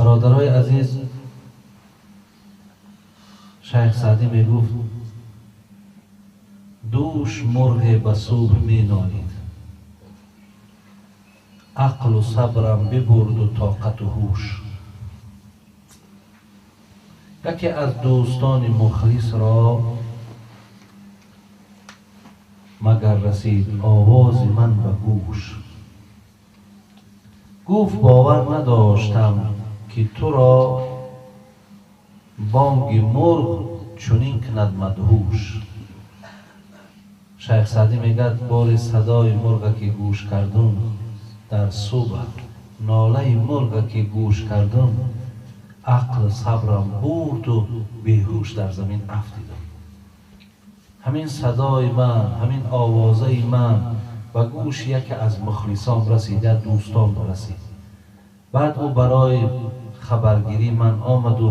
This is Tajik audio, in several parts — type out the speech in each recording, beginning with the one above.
Бародарои азиз, Шайх Саъдӣ мегуфт: дӯш мурғе ба субҳ менолид, ақлу сабрам бибурду тоқату ҳуш. Яке аз дӯстони мухлисро магар расид овози ман ба гӯш. Гуфт: бовар надоштам, ки туро бонги мурғ чунин кунад мадҳуш. Шайх Саъдӣ мегӯяд: бори садои мурға ки гӯш кардум дар субҳ, нолаи мурға ки гӯш кардум, ақлу сабрам бурду беҳуш дар замин афтидам. Ҳамин садои ман, ҳамин овозаи ман ба гӯши яке аз мухлисон расид, як дӯстон расид. Баъд ӯ барои хабаргирии ман омаду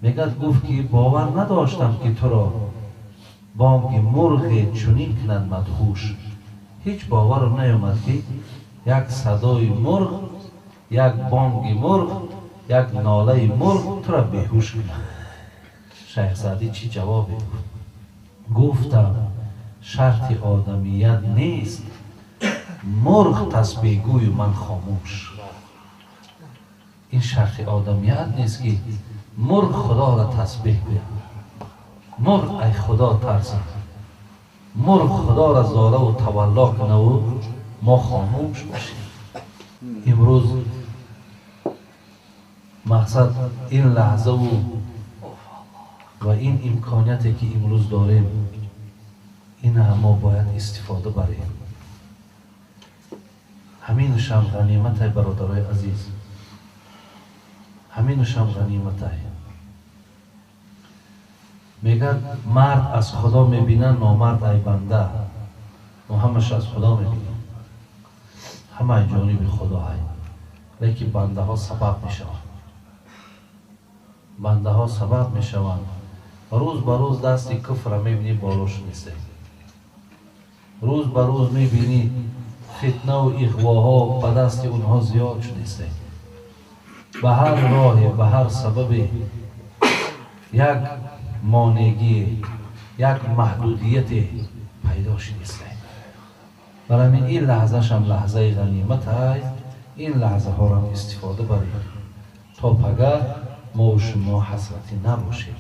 мегӯяд, гуфт, ки бовар надоштам, ки туро бонги мурғе чунин кунад мадҳуш. Ҳеҷ боварам наёмад, ки як садои мурғ, як бонги мурғ, як нолаи мурғ туро беҳуш кунад. Шайх Саъдӣ чӣ ҷавобе гуфт? Гуфтам: шарти одамият нест мурғ тасбеҳгӯю ман хомӯш. Ин шарти одамият нест, ки мурғ Худоро тасбеҳ гӯяд, мурғ ай Худо тарсад, мурғ Худоро зораву тавалло кунаву мо хомӯш бошем. Имрӯз мақсад ин лаҳзаву ва ин имконияте, ки имрӯз дорем, ина мо бояд истифода барем. Ҳаминашам ғаниматай, бародарои азиз, ҳаминашам ғаниматай. Мегӯяд: мард аз Худо мебинад, номард ай банда. Мо ҳамаша аз Худо мебинем, ҳамаи ҷониби Худоай, лекин бандаҳо сабаб мешаванд, бандаҳо сабаб мешаванд. Рӯз ба рӯз дасти куфра мебинӣ боло шудиста, рӯз ба рӯз мебинӣ фитнаву иғвоҳо ба дасти онҳо зиёд шудиста. Ба ҳар роҳе, ба ҳар сабабе як монегие, як маҳдудияте пайдо шудиста. Барои ҳамин ин лаҳзашам лаҳзаи ғаниматай, ин лаҳзаҳоро истифода барем, то пага мову шумо ҳасратӣ набошем.